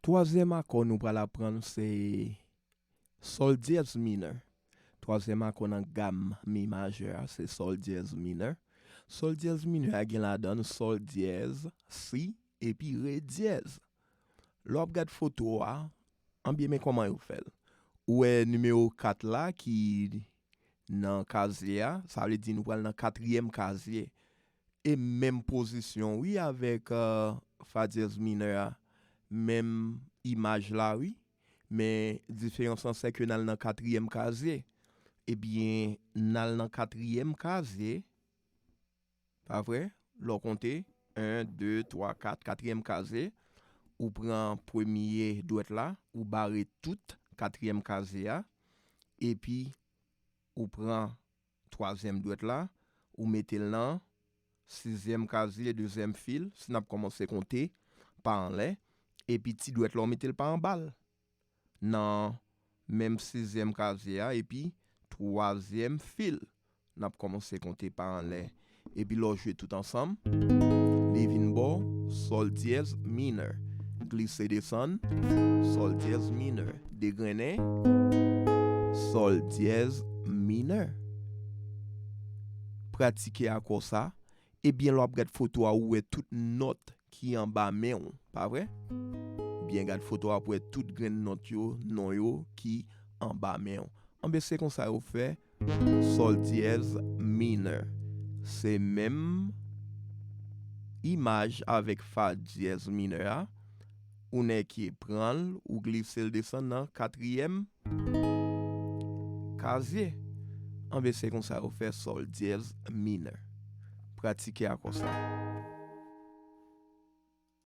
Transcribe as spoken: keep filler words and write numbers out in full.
Twazyèm akò nou pral aprann se sòl dyèz minè. Twazyèm akò nan gam mi majè a se sòl dyèz minè. Sòl dyèz minè a gen ladan l sòl dyèz, si, epi re dyèz. Lè w ap gad foto a, anbyen men kòman yo fè l. Ou wè nimewo kat la ki nan kazye a, sa vle di nou pral nan katriyèm kazye. E menm pozisyon wi avèk uh, fa dyèz minè a, menm imaj la wi, men diferans lan se ke n al nan katriyèm kazye. Ebyen, n al nan katriyèm kazye, pa vre? Lè w konte, en, de, twa, kat, katriyèm kazye, ou pran premye dwèt la, ou bare tout katriyèm kazye a, epi ou pran twazyèm dwèt la, ou mete l nan sizyèm kazye, dezyèm fil, si n ap kòmanse konte pa anlè, epi ti dwèt la ou mete l pa anba l, nan menm sizyèm kazye a, epi twazyèm fil, n ap kòmanse konte pa anlè. Epi lè w jwe tout ansanm, li vin ba w sòl dyèz minè. Glise desann, sòl dyèz minè. Degrennen, sòl dyèz minè. Pratike akò sa, ebyen lè w ap gad foto a, ou wè tout nòt ki anba men w, pa vre? Byen gad foto a pou wè tout grenn nòt yo, non yo ki anba men w. Anben se konsa yo fè sòl dyèz minè. Se menm imaj avèk fa dyèz minè a. Ou nèke pran l, ou glise l desann nan katriyèm kazye. Anben se konsa yo fè sòl dyèz minè. Pratike akò sa.